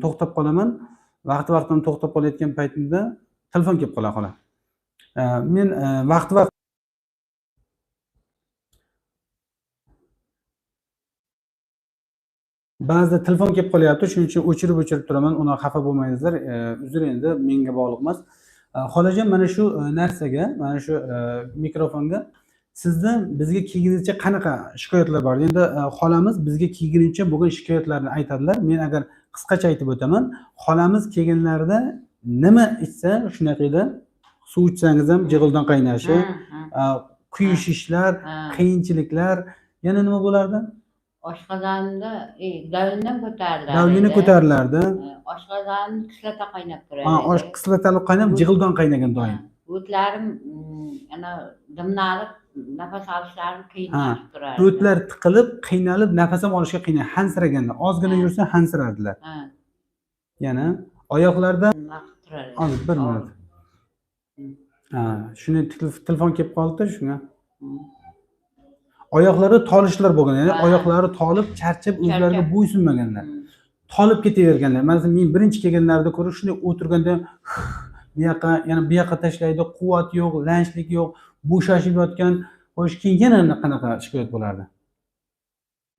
To'xtab qolaman. Vaqti vaqtdan to'xtab qolayotgan paytimda telefon kelib qoladi, xola. Men vaqti vaqt ba'zida telefon kelib qolyapti, shuning uchun o'chirib o'chirib turaman. Uni xafa bo'lmangizlar. Uzr, endi menga bog'liq emas. Xolajon, mana shu narsaga, mana shu mikrofonga sizni bizga kelgunizcha qanaqa shikoyatlar bor? Endi xolamiz bizga kelgunicha bo'lgan shikoyatlarni aytadilar. Men agar qisqacha aytib o'taman. Xolamiz kelganlarida nima ichsa shunaqa edi. Suv ichsangiz ham jig'ildon qaynashi, kuyishishlar, qiyinchiliklar, yana nima bo'lardi? Oshqozonda давление ko'tarilardi. Давление ko'tarilardi. Oshqozonim kislota qaynab turar Ha, edi. osh kislotali qaynab, jig'ildon qaynagan doim. O'tlarim ana dimlanib, nafas olishlarim qiyinlashib turardi. O'tlar tiqilib, qiynalib, nafas ham olishga qiynalib, hansiraganlar. Ozgina yursa hansirardilar. Yana oyoqlarda Vaqt turar edi. Hozir bir minut. Ha, shuni telefon kelib qoldi shunga. Oyoqlarida tolishlar bo'lgan, ya'ni oyoqlari tolib, charchab, o'zlariga bo'ysunmaganlar. Tolib ketaverganlar. Masalan, men birinchi kelganlarida ko'rib, shunday o'tirganda bu yoqqa, yana bu yoqqa tashlaydi, quvvat yo'q, lanjlik yo'q, bo'shashib yotgan. Xo'sh, keyin yana qanaqa shikoyat bo'lardi?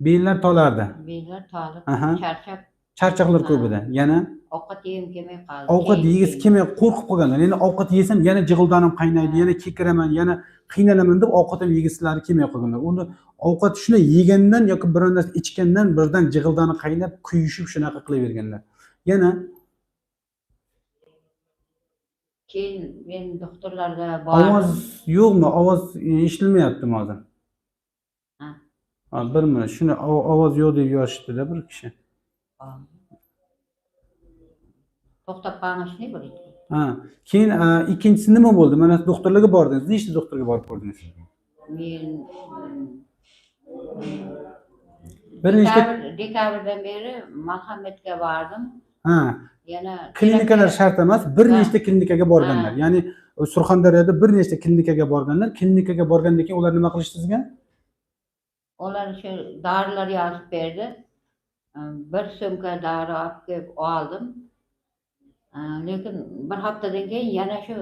Bellar tolardi. Bellar tolib, charchab, Charchoqlar ko'p edi. Yana ovqat yegim kelmay qoldi. Ovqat yegisi kelmay qo'rqib qolganlar. Yana ovqat yesam yana jig'ildonim qaynaydi, yana kekiraman, yana qiynalaman deb ovqat ham yegisilari kelmay qolganlar. Uni ovqat shuni yegandan yoki biror narsa ichgandan birdan jig'ildoni qaynab, kuyishib shunaqa qilaverganlar. Yana Keyin men doktorlarga bordim. Ovoz yo'qmi? Ovoz eshitilmayaptimi hozir? Ha. Ha, bir minut. Shuni ovoz yo'q deb yozishdi-da bir kishi. To'xtab qolgan shunday bo'ladi. Ha, keyin ikkinchisi nima bo'ldi? Mana doktorlarga bordingiz. Nechta doktorga borib ko'rdingiz? Men Bir nechta dekabrdan beri Marhamatga bordim. Ha, Yana klinikalar shart emas, bir nechta klinikaga borganlar. Ya'ni Surxondaryoda bir nechta klinikaga borganlar. Klinikaga borgandan keyin ular nima qilishdi sizga? Ular shu dorilar yozib berdi. Bir sumka dori olib kelib oldim. Lekin bir haftadan keyin yana shu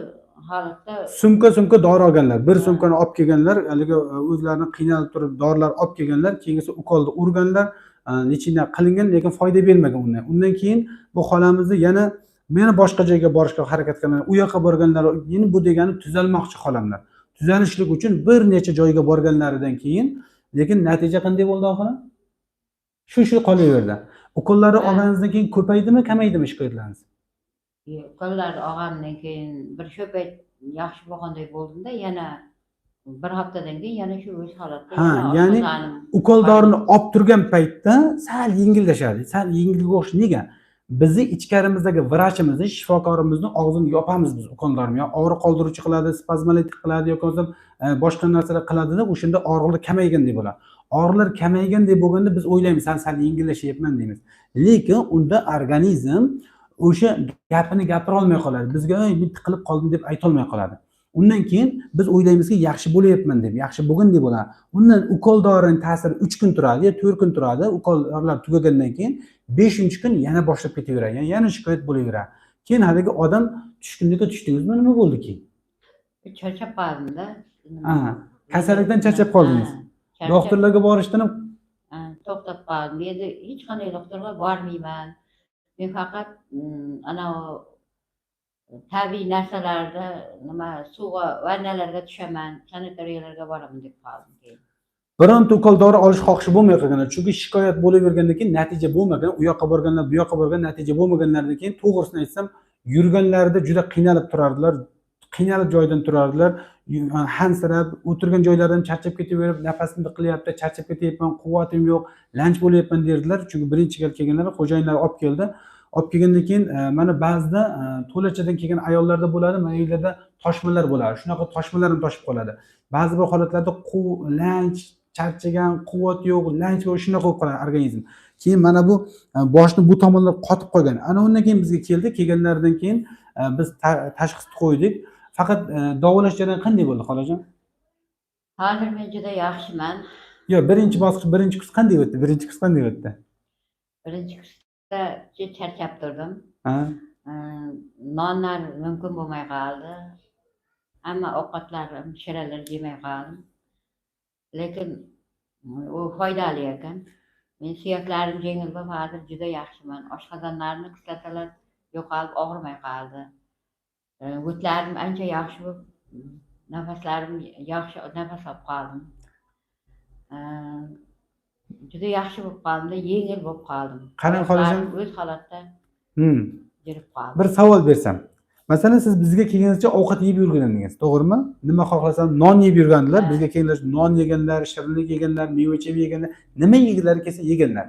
holatda. Sumka sumka dori olganlar. Bir sumkani olib kelganlar, haligi o'zlarini qiynalib turib dorilar olib kelganlar, keyingisi ukolni urganlar, nechina qilingan, lekin foyda bermagan undan. Undan keyin bu xolamizni yana boshqa joyga borishga harakat qilgan. U yoqqa borganlar, endi bu degani tuzalmoqchi xolamlar. Tuzalishlik uchun bir necha joyga borganlaridan keyin, lekin natija qanday bo'ldi oxiri? Shu qolaverdi. Ukollarni olganingizdan keyin ko'paydimi, kamaydimi shikoyatlaringiz? Ukollar olgandan keyin bir shu payt yaxshi bo'lganday bo'ldimda, yana bir haftadan keyin yana shu o'z holatda Ha, yana ya'ni oshqozonim ukol dorini olib turgan paytda sal yengillashadi, sal yengilga o'xshaydi. Nega? Bizni ichkarimizdagi vrachimizni, shifokorimizni og'zini yopamiz biz ukol dorini. Yo og'riq qoldiruvchi qiladi, spazmolitik qiladi yoki bo'lmasam, boshqa narsalar qiladida, o'shanda og'riqlar kamaygandek bo'ladi. Og'riqlar kamaygandek bo'lganda biz o'ylaymiz, sal sal yengillashyapman deymiz. Lekin unda organizm o'sha gapini gapira olmay qoladi. Bizga ey, men tiqilib qoldim deb aytolmay qoladi. Undan keyin biz o'ylaymizki, yaxshi bo'lyapman deb, yaxshi bo'lgandek bo'ladi. Undan ukol dorining ta'siri 3 kun turadi yo 4 kun turadi. Ukol dorilar tugagandan keyin 5-kun yana boshlab ketaveradi. Ya'ni yana shikoyat bo'laveradi. Keyin haligi odam tushkunlikka tushdingizmi, nima bo'ldi keyin? Charchab qoldimda. Ha, kasallikdan charchab qoldingiz. Ha, charchab. Doktorlarga borishdan ham Ha, to'xtab qoldim. Endi hech qanday doktorga bormayman. Men faqat anavi tabiiy narsalarda nima suvga, vannalarga tushaman, sanatoriyalarga boraman deb qoldim keyin. Bironta ukol dori olish xohishi bo'lmay qolganlar. Chunki shikoyat bo'lavergandan keyin natija bo'lmagan, u yoqqa borganlar, bu yoqqa borgan, natija bo'lmaganlaridan keyin to'g'risini aytsam, yurganlarida juda qiynalib turardilar, qiynalib joyidan turardilar, hansirab, o'tirgan joylaridan charchab ketaverib, nafasim tiqilyapti, charchab ketyapman, quvvatim yo'q, lanj bo'lyapman derdilar. Chunki birinchi gal kelganlar xo'jayinlar olib keldi. Olib kelgandan keyin mana ba'zida to'lachadan kelgan ayollarda bo'ladi, mana yerlarda toshmalar bo'ladi. Shunaqa toshmalar ham toshib qoladi. Ba'zi bir holatlarda lanj, charchagan, quvvat yo'q, lanj va shunaqa bo'lib qoladi organizm. Keyin mana bu boshni bu tomonlar qotib qolgan. Ana undan keyin bizga keldi. Kelganlaridan keyin biz tashxis qo'ydik. Faqat davolash jarayoni qanday bo'ldi, xolajon? Hozir men juda yaxshiman. Yo'q, birinchi bosqich, birinchi kurs qanday o'tdi? Birinchi kurs qanday o'tdi? Birinchi kurs Charchab turdim. Ha? Nonlar mumkin bo'lmay qoldi. Hamma ovqatlarim, shiralar yemay qoldim. Lekin u foydali ekan. Men suyaklarim yengil bo'lib, hozir juda yaxshiman. Oshqozonlarimni kislotalar yo'qolib, og'rimay qoldi. O'tlarim ancha yaxshi bo'lib, nafaslarim yaxshi, nafas olib qoldim. Juda yaxshi bo'lib qoldim, yengil bo'lib qoldim. Qarang, xolajon. O'z holatda yurib qoldim. Bir savol bersam. Masalan, siz bizga kelganingizcha ovqat yeb yurgan edingiz, to'g'rimi? Nima xohlasam non yeb yurgandilar. Ha. Bizga kelganlar non yeganlar, shirinlik yeganlar, meva-cheva yeganlar, nima yegilari kelsa yeganlar.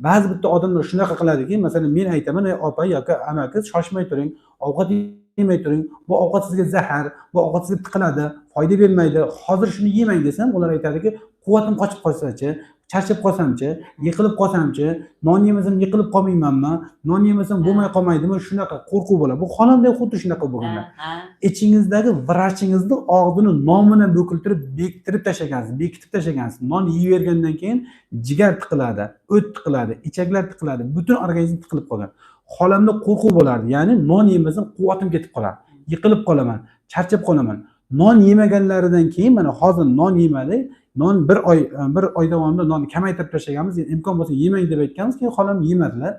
Ba'zi bitta odamlar shunaqa qiladiki, masalan, men aytaman, "Ey opa yoki amaki, shoshmay turing, ovqat yemay turing, bu ovqat sizga zahar, bu ovqat sizga tiqiladi, foyda bermaydi, hozir shuni yemang" desam, ular aytadiki, quvvatim qochib qolsa-chi, charchab qolsamchi, yiqilib qolsamchi, non yemasam yiqilib qolmaymanmi, non yemasam bo'lmay qolmaydimi, shunaqa qo'rquv bo'ladi. Bu xolamda ham xuddi shunaqa bo'lganlar. Ha, ha. Ichingizdagi vrachingizni og'zini non bilan bo'kiltirib, bekittirib tashlagansiz, bekitib tashlagansiz. Non yeyvergandan keyin jigar tiqiladi, o't tiqiladi, ichaklar tiqiladi, butun organizm tiqilib qolgan. Xolamda qo'rquv bo'lardi, ya'ni non yemasam quvvatim ketib qoladi, yiqilib qolaman, charchab qolaman. Non yemaganlaridan keyin mana hozir non yemadi. Non bir oy davomida nonni kamaytirib tashlaganmiz. Imkon bo'lsa yemang deb aytganmiz, keyin xolam yemadilar.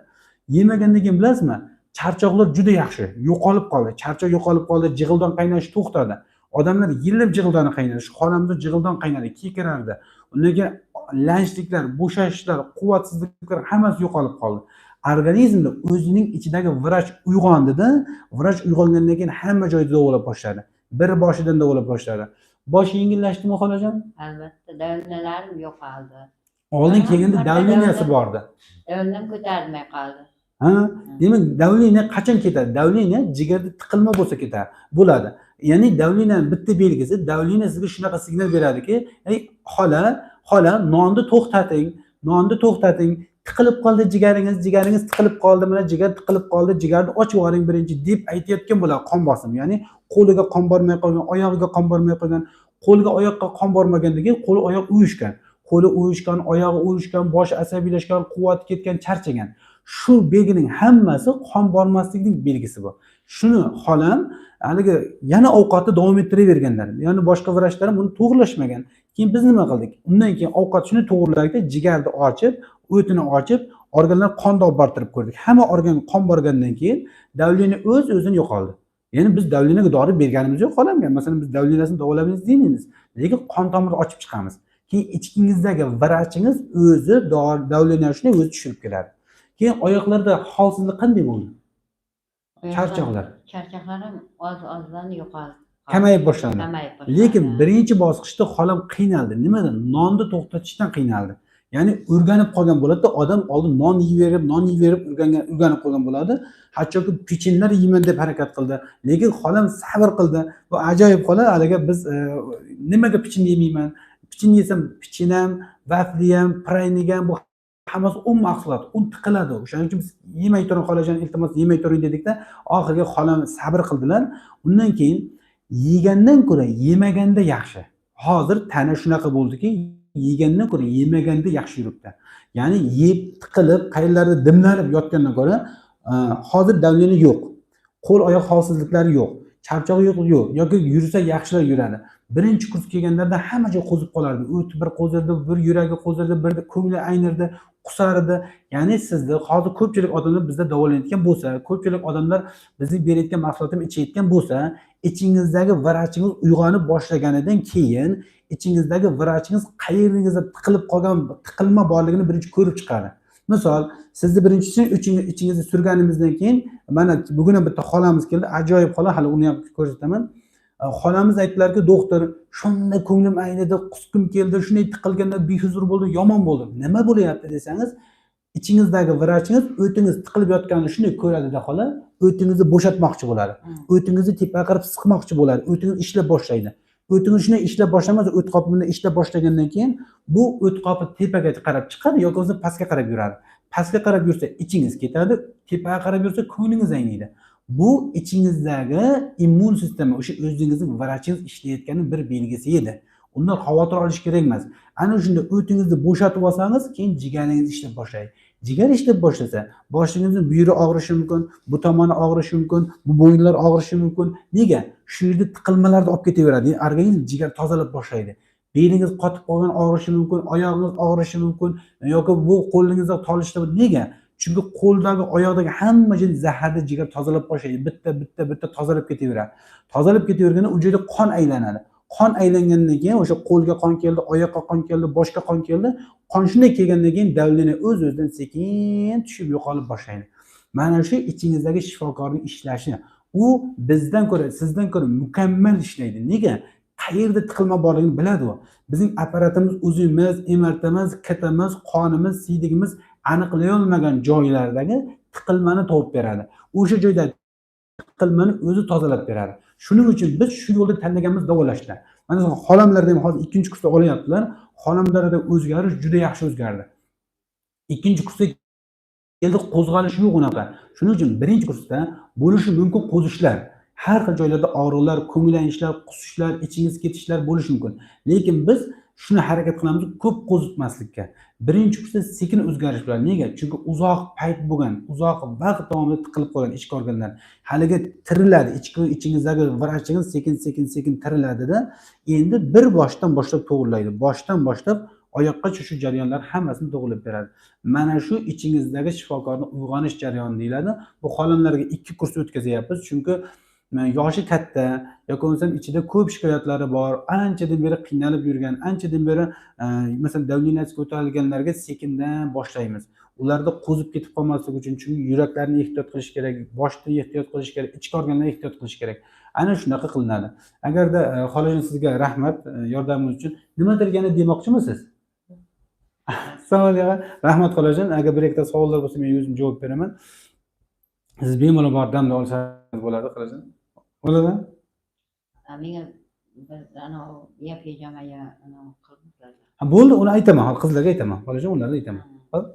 Yemagandan keyin bilasizmi, charchoqlar juda yaxshi yo'qolib qoldi. Charchoq yo'qolib qoldi, jig'ildon qaynashi to'xtadi. Odamlar yillab jig'ildoni qaynadi. Shu xolamda jig'ildon qaynadi, kekirardi. Undan keyin lanjliklar, bo'shashishlar, quvvatsizliklar hammasi yo'qolib qoldi. Organizmda o'zining ichidagi vrach uyg'ondida, vrach uyg'ongandan keyin hamma joyda davolab boshladi. Bir boshidan davolab boshladi. Bosh yengillashdimi, xolajon? Albatta, давления larim yo'qoldi. Oldin kelganda Ha, давления si bordi. Давления m ko'tarilmay qoldi. Ha, demak, давление qachon ketadi? Давление jigarda tiqilma bo'lsa ketadi, bo'ladi. Ya'ni давление bitta belgisi, давление sizga shunaqa signal beradiki, ey xola, xola, nonni to'xtating, nonni to'xtating, tiqilib qoldi jigaringiz, jigaringiz tiqilib qoldi, mana jigar tiqilib qoldi, jigarni ochib yuboring birinchi deb aytayotgan bo'ladi qon bosimi. Ya'ni qo'liga qon bormay qolgan, oyog'iga qon bormay qolgan, qo'lga oyoqqa qon bormagandan keyin qo'li oyoq uyushgan. Qo'li uyushgan, oyog'i uyushgan, boshi asabiylashgan, quvvati ketgan, charchagan. Shu belgining hammasi qon bormasligining belgisi bu. Shuni xolam haligi yana ovqatni davom ettiraverganlar. Ya'ni boshqa vrachlar ham buni to'g'irlashmagan. Keyin biz nima qildik? Undan keyin ovqat shuni to'g'irladikda, jigarni ochib, o'tini ochib, organlar qonni olib bortirib ko'rdik. Hamma organ qon borgandan keyin давление o'z o'zini yo'qoldi. Ya'ni biz давление ga dori berganimiz yo'q xolamga. Masalan, biz давление sini davolaymiz demaymiz. Lekin qon tomirni ochib chiqamiz. Keyin ichingizdagi vrachingiz o'zi давление shunday o'zi tushirib keladi. Keyin oyoqlarda holsizlik qanday bo'ldi? Charchoqlar. Charchoqlarim oz ozdan yo'qoldi. Kamayib boshlandi. Kamayib boshlandi. Lekin birinchi bosqichda xolam qiynaldi. Nimadan? Nonni to'xtatishdan qiynaldi. Ya'ni o'rganib qolgan bo'ladida, odam oldin non yeyverib, non yeyverib o'rgangan, o'rganib qolgan bo'ladi. Hattoki pechenlar yeyman deb harakat qildi. Lekin xolam sabr qildi. Bu ajoyib xola, haligi biz nimaga piching yemayman? Piching yesam, pichin ham, vafli ham, пряник ham, bu hammasi un mahsulot, un tiqiladi. O'shaning uchun biz yemay turing xolajon, iltimos yemay turing dedikda, oxirgi xolam sabr qildilar. Undan keyin yegandan ko'ra yemaganda yaxshi. Hozir tana shunaqa bo'ldiki, yegandan ko'ra yemaganda yaxshi yuribdi. Ya'ni yeb tiqilib, qayerlarda dimlanib yotgandan ko'ra hozir давление yo'q. Qo'l oyoq holsizliklari yo'q. Charchog'i yo'q, yo'q. Yoki yursa yaxshilab yuradi. Birinchi kurs kelganlarida hamma joy qo'zib qolardi. O't bir qo'zirdi, bir yuragi qo'zirdi, bir ko'ngli aynirdi, qusardi. Ya'ni sizni hozir ko'pchilik odamlar bizda davolanayotgan bo'lsa, ko'pchilik odamlar bizning berayotgan mahsulotni ichayotgan bo'lsa, ichingizdagi vrachingiz uyg'onib boshlaganidan keyin ichingizdagi vrachingiz qayeringizda tiqilib qolgan, tiqilma borligini birinchi ko'rib chiqadi. Misol, sizni birinchisi ichingizni surganimizdan keyin mana bugun ham bitta xolamiz keldi, ajoyib xola, hali uni ham ko'rsataman. Xolamiz aytdilarki, doktor, shunday ko'nglim aynidi, qusqim keldi, shunday tiqilganda behuzur bo'ldi, yomon bo'ldi. Nima bo'lyapti desangiz, ichingizdagi vrachingiz o'tingiz tiqilib yotganini shunday ko'radida xola, o'tingizni bo'shatmoqchi bo'ladi. O'tingizni tepaga qarab siqmoqchi bo'ladi, o'tingiz ishlab boshlaydi. O'tingiz shunday ishlab boshlamas, o't qopi bunday ishlab boshlagandan keyin bu o't qopi tepaga qarab chiqadi yoki bo'lmasa pastga qarab yuradi. Pastga qarab yursa ichingiz ketadi, tepaga qarab yursa ko'nglingiz ayniydi. Bu ichingizdagi immun sistema, o'sha o'zingizning vrachingiz ishlayotgani bir belgisi edi. Undan xavotir olish kerak emas. Ana shunda o'tingizni bo'shatib olsangiz, keyin jigaringiz ishlab boshlaydi. Jigar ishlab boshlasa, boshingizni buyri og'rishi mumkin, bu tomoni og'rishi mumkin, bu bo'yinlar og'rishi mumkin. Nega? Shu yerda tiqilmalarni olib ketaveradi. Ya'ni organizm jigar tozalab boshlaydi. Belingiz qotib qolgan og'rishi mumkin, oyog'ingiz og'rishi mumkin yoki bu qo'lingizda tolishda. Nega? Chunki qo'ldagi, oyoqdagi hamma joyda zaharni jigar tozalab boshlaydi. Bitta bitta bitta tozalab ketaveradi. Tozalab ketaverganda u joyda qon aylanadi. Qon aylangandan keyin o'sha qo'lga qon keldi, oyoqqa qon keldi, boshga qon keldi. Qon shunday kelgandan keyin давление o'z o'zidan sekin tushib yo'qolib boshlaydi. Mana shu ichingizdagi shifokorning ishlashi. U bizdan ko'ra, sizdan ko'ra mukammal ishlaydi. Nega? Qayerda tiqilma borligini biladi u. Bizning apparatimiz, UZImiz, MRTmiz, KTmiz, qonimiz, siydigimiz aniqlay olmagan joylardagi tiqilmani topib beradi. O'sha joyda tiqilmani o'zi tozalab beradi. Shuning uchun biz shu yo'lni tanlaganmiz davolashda. Mana xolamlarda ham hozir ikkinchi kursda olyaptilar. Xolamlarda o'zgarish juda yaxshi o'zgardi. Ikkinchi kursda keldi, qo'zg'alish yo'q unaqa. Shuning uchun birinchi kursda bo'lishi mumkin qo'zishlar. Har xil joylarda og'riqlar, ko'ngillanishlar, qusishlar, ichingiz ketishlar bo'lishi mumkin. Lekin biz shuni harakat qilamiz ko'p qo'zitmaslikka. Birinchi kursda sekin o'zgarish bo'ladi. Nega? Chunki uzoq payt bo'lgan, uzoq vaqt davomida tiqilib qolgan ichki organlar haligi tiriladi. Ichki ichingizdagi vrachingiz sekin sekin sekin tiriladida, endi bir boshdan boshlab to'g'rilaydi. Boshdan boshlab oyoqqacha shu jarayonlar hammasini to'g'rilab beradi. Mana shu ichingizdagi shifokorni uyg'onish jarayoni deyiladi. Bu xolamlarga 2 kurs o'tkazyapmiz, chunki yoshi katta yoki bo'lmasam ichida ko'p shikoyatlari bor, anchadan beri qiynalib yurgan, anchadan beri masalan давление si ko'tarilganlarga sekindan boshlaymiz. Ularda qo'zib ketib qolmasligi uchun, chunki yuraklarni ehtiyot qilish kerak, boshni ehtiyot qilish kerak, ichki organlarni ehtiyot qilish kerak. Ana shunaqa qilinadi. Agarda xolajon, sizga rahmat yordamingiz uchun. Nimadir yana demoqchimisiz? Savolga rahmat, xolajon. Agar bir ikkita savollar bo'lsa, men o'zim javob beraman. Siz bemalol borib damda olsangiz bo'ladi, xolajon. Bo'ladimi? Menga bir anavi yeb yejamaya anavi qilibdilar. Ha, bo'ldi, uni aytaman, hozir qizlarga aytaman. Xolajon, ularni aytaman. Xo'p.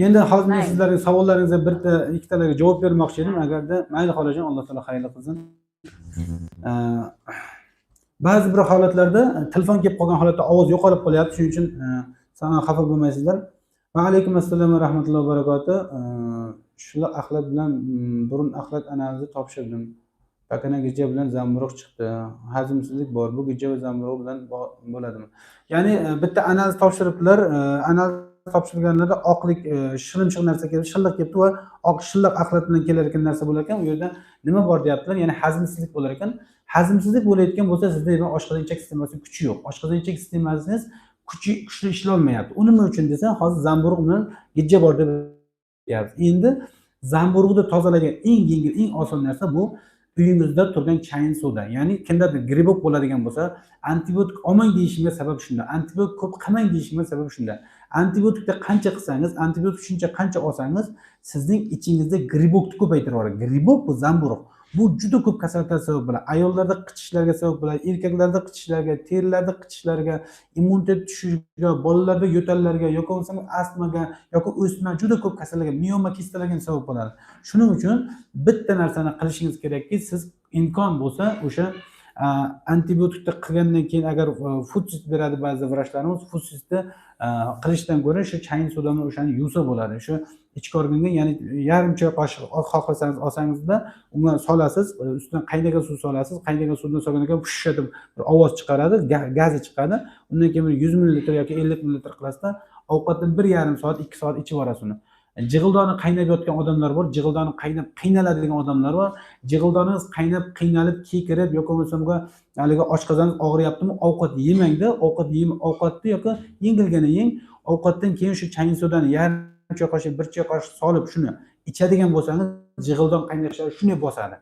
Endi hozir men Mayli. sizlarga savollaringizga bitta, ikkitalarga javob bermoqchi edim. Agarda mayli, xolajon, Alloh taolo xayrli qilsin. Ba'zi bir holatlarda telefon kelib qolgan holatda ovoz yo'qolib qolyapti. Shuning uchun sana xafa bo'lmaysizlar. Va alaykum assalom va rahmatullohi va barakatuh. Shular axlat bilan burun axlat analizi topshirdim. Pakana gijja bilan zamburug' chiqdi. Hazmsizlik bor. Bu gijja va zamburug' bilan bo'ladimi? Ya'ni bitta analiz topshiribdilar. Analiz topshirganlarida oqlik, shilimshiq narsa kelib, shilliq kelibdi va oq shilliq axlat bilan kelar ekan narsa bo'lar ekan. U yerda nima bor deyaptilar? Ya'ni hazmsizlik bo'lar ekan. Hazmsizlik bo'layotgan bo'lsa, sizda demak oshqozon ichak sistemasida kuchi yo'q. Oshqozon ichak sistemasingiz kuchi kuchli ishlolmayapti. U nima uchun desa, hozir zamburug' bilan gijja bor deb deyapsiz. Endi zamburug'ni tozalaydigan eng yengil, eng oson narsa bu uyingizda turgan chayin soda. Ya'ni kimdadir грибок bo'ladigan bo'lsa, antibiotik olmang deyishimga sabab shunda. Antibiotik ko'p qilmang deyishimga sabab shunda. Antibiotikni qancha qilsangiz, antibiotik shuncha qancha olsangiz, sizning ichingizda грибок ni ko'paytirib yuboradi. Грибок bu zamburug'. Bu juda ko'p kasalliklarga sabab bo'ladi. Ayollarda qichishlarga sabab bo'ladi, erkaklarda qichishlarga, terilarda qichishlarga, immunitet tushishiga, bolalarda yo'tallarga yoki bo'lmasam astmaga yoki o'sma, juda ko'p kasalliklarga, mioma kistalarga sabab bo'ladi. Shuning uchun bitta narsani qilishingiz kerakki, siz imkon bo'lsa o'sha antibiotikni qilgandan keyin agar fusit beradi ba'zi vrachlarimiz, fusitni qilishdan ko'ra shu chayin sodani o'shani yuvsa bo'ladi. Shu ichki organga, ya'ni yarim choy qoshiq xohlasangiz olsangizda unga solasiz, ustidan qaynagan suv solasiz, qaynagan suvdan solgandan keyin push deb bir ovoz chiqaradi, gazi chiqadi. Undan keyin bir 100 millilitr yoki 50 millilitr qilasizda, ovqatdan 1,5 soat, 2 soat ichib yuborasiz uni. Jig'ildoni qaynab yotgan odamlar bor, jig'ildoni qaynab qiynaladigan odamlar bor. Jig'ildoningiz qaynab qiynalib kekirib yoki bo'lmasam haligi oshqozoningiz og'riyaptimi, ovqat yemangda, ovqat yem, ovqatni yoki yengilgina yeng. Ovqatdan keyin shu chayin sodani yarim choy qoshiq, bir choy qoshiq solib shuni ichadigan bo'lsangiz, jig'ildon qaynashlari shunday bosadi.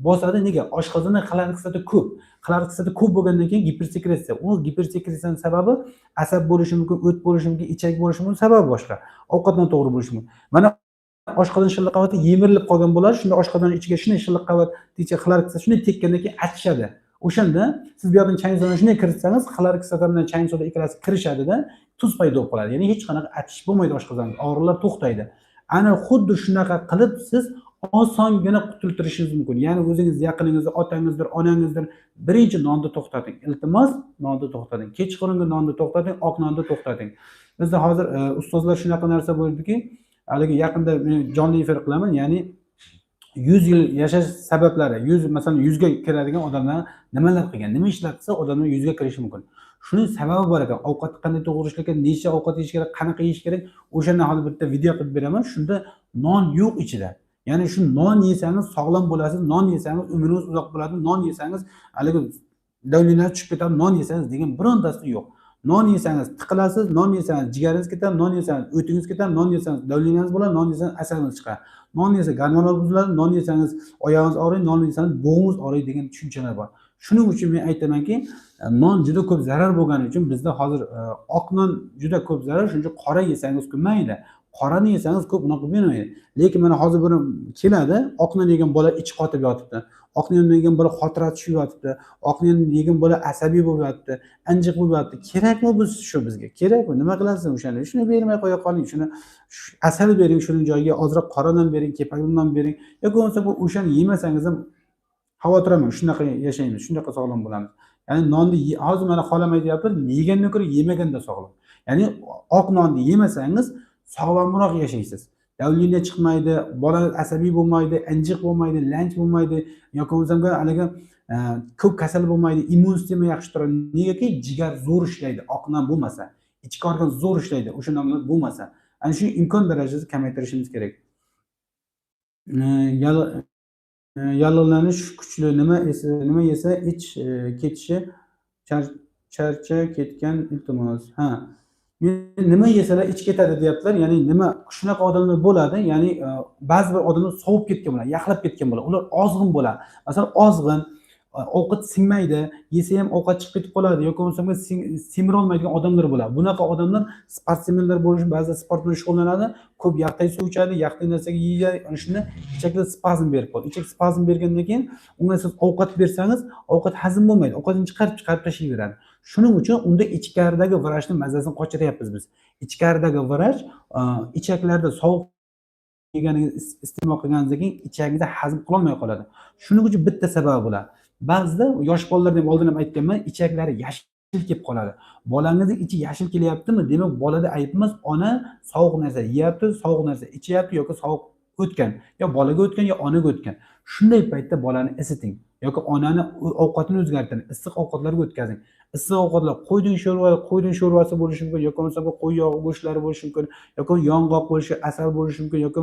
Bosadi nega? Oshqozonda xlor kislota ko'p. Xlor kislota ko'p bo'lgandan keyin gipersekretsiya. U gipersekretsiyani sababi asab bo'lishi mumkin, o't bo'lishi mumkin, ichak bo'lishi mumkin, sababi boshqa. Ovqat noto'g'ri bo'lishi mumkin. Mana oshqozon shilliq qavati yemirilib qolgan bo'ladi. Shunda oshqozon ichiga shunday shilliq qavat, xlor kislota shunday tekkandan keyin achishadi. O'shanda siz bu yoqdan chayin sodani shunday kiritsangiz, xlor kislota bilan chayin soda ikkalasi kirishadida, tuz paydo bo'lib qoladi. Ya'ni hech qanaqa achish bo'lmaydi oshqozonda, og'riqlar to'xtaydi. Ana xuddi shunaqa qilib siz Osongina qutultirishingiz mumkin. Ya'ni o'zingiz yaqiningizni, otangizdir, onangizdir, birinchi nonni to'xtating. Iltimos, nonni to'xtating. Kechqurungi nonni to'xtating, oq nonni to'xtating. Bizda hozir ustozlar shunaqa narsa bo'ldiki, haligi yaqinda men jonli efir qilaman, ya'ni 100 yil yashash sabablari, 100, masalan, 100 ga kiradigan odamlar nimalar qilgan, nima ishlar qilsa odamlar 100 ga kirishi mumkin. Shuning sababi bor ekan. Ovqatni qanday to'g'ri ishlar kerak, necha ovqat yeyish kerak, qanaqa yeyish kerak, o'shandan hozir bitta video qilib beraman. Shunda non yo'q ichida. Ya'ni shu non yesangiz sog'lom bo'lasiz, non yesangiz umringiz uzoq bo'ladi, non yesangiz haligi давление tushib ketadi, non yesangiz degan birontasi yo'q. Non yesangiz tiqilasiz, non yesangiz jigaringiz ketadi, non yesangiz o'tingiz ketadi, non yesangiz давление ngiz bo'ladi, non yesangiz asabingiz chiqadi. Non yesa gormonlar buziladi, non yesangiz oyog'ingiz og'riydi, non yesangiz bo'g'ingiz og'riydi degan tushunchalar bor. Shuning uchun men aytamanki, non juda ko'p zarar bo'lgani uchun bizda hozir oq non juda ko'p zarar, shuning uchun qora yesangiz mayli. Qorani yesangiz ko'p unaqa bermaydi. Lekin mana hozir buni keladi, oq non yegan bola ichi qotib yotibdi. Oq non yegan bola xotirasi tushib yotibdi. Oq non yegan bola asabiy bo'lib yotibdi, injiq bo'lib yotibdi. Kerakmi biz shu bizga? Kerakmi? Nima qilasiz o'shani? Shuni bermay qo'ya qoling, shuni asal bering, shuning joyiga ozroq qora non bering, kepakli non bering. Yoki bo'lmasa bu o'shani yemasangiz ham xavotir olmang, shunaqa yashaymiz, shunaqa sog'lom bo'lamiz. Ya'ni nonni hozir mana xolam aytyapti, yegandan ko'ra yemaganda sog'lom. Ya'ni oq nonni yemasangiz sog'lomroq yashaysiz. Давление chiqmaydi, bola asabiy bo'lmaydi, injiq bo'lmaydi, lanj bo'lmaydi, yoki bo'lmasam haligi ko'p kasal bo'lmaydi, immun sistema yaxshi turadi. Negaki jigar zo'r ishlaydi, oq non bo'lmasa. Ichki organ zo'r ishlaydi, o'sha nonlar bo'lmasa. Ana shu imkon darajasida kamaytirishimiz kerak. Yallig'lanish kuchli, nima yesa ich ketishi, charcha ketgan, iltimos. Ha. Nima yesalar ich ketadi deyaptilar. Ya'ni nima shunaqa odamlar bo'ladi, ya'ni ba'zi bir odamlar sovib ketgan bo'ladi, yaxlab ketgan bo'ladi. Ular ozg'in bo'ladi. Masalan, ozg'in, ovqat singmaydi, yesa ham ovqat chiqib ketib qoladi yoki bo'lmasam semirolmaydigan odamlar bo'ladi. Bunaqa odamlar sportsmenlar bo'lishi, ba'zi sport bilan shug'ullanadi, ko'p yaxtay suv ichadi, yaxtay narsaga yeyadi, ana shunda ichaklar spazm berib qoladi. Ichak spazm bergandan keyin unga siz ovqat bersangiz, ovqat hazm bo'lmaydi, ovqatni chiqarib chiqarib tashlayveradi. Shuning uchun unda ichkaridagi vrachni mazasini qochiryapmiz biz. Ichkaridagi vrach ichaklarda sovuq yeganingiz, iste'mol qilganingizdan keyin ichagingizda hazm qilolmay qoladi. Shuning uchun bitta sababi bo'ladi. Ba'zida yosh bolalarda ham oldin ham aytganman, ichaklari yashil kelib qoladi. Bolangizni ichi yashil kelyaptimi, demak bolada ayb emas, ona sovuq narsa yeyapti, sovuq narsa ichyapti yoki sovuq o'tgan, yo bolaga o'tgan, yo onaga o'tgan. Shunday paytda bolani isiting yoki onani ovqatini o'zgartiring, issiq ovqatlarga o'tkazing. Issiq ovqatlar qo'yning sho'rvasi bo'lishi mumkin, yoki bo'lmasa qo'y yog'i go'shtlari bo'lishi mumkin, yoki yong'oq bo'lishi, asal bo'lishi mumkin, yoki